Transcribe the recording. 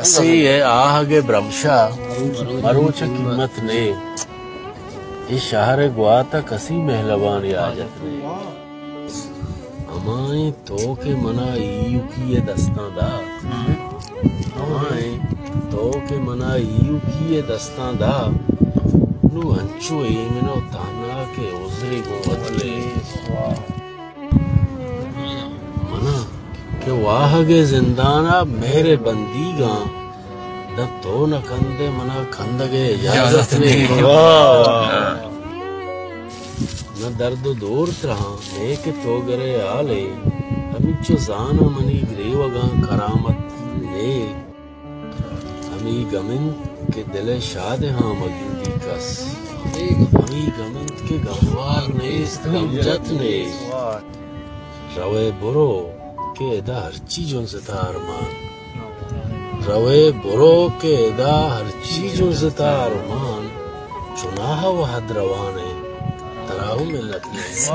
کسی ءِ آہگ ءِ برمشا مروچ ءِ قیمت نے، اے شہر ءِ گوات ءَ کسی مہلبانی حاجت نے۔ ہمائیں تو کہ منا ایوکی ءِ دستاں دات، ہمائیں تو کہ منا ایوکی ءِ دستاں دات، نوں انچو ایمن ءُ تہنا کہ عذرے گوں وت نے۔ منا کہ واہگ ءِ زندان ءَ مہر ءِ بندیگاں، داں تو نہ کندے منا کندگ ءِ اجازت نے۔ واہ، واہ۔ نہ درد ءُ دور ترہاں، نے کہ تو گرے حالے، ہمینچو زاناں منی گریوگاں کرامت نے۔ ہمے گم انت کہ دل ءِ شادہاں مگندی کس، ہمے گم انت کہ گموار نیست، گمجت نیست۔ روئے برو کہ ادا ہرچی جنزتا ارمان، روئے برو کہ ادا ہرچی جنزتا ارمان، چناہا وہد روان انت، ترا ہوں ملت نیست۔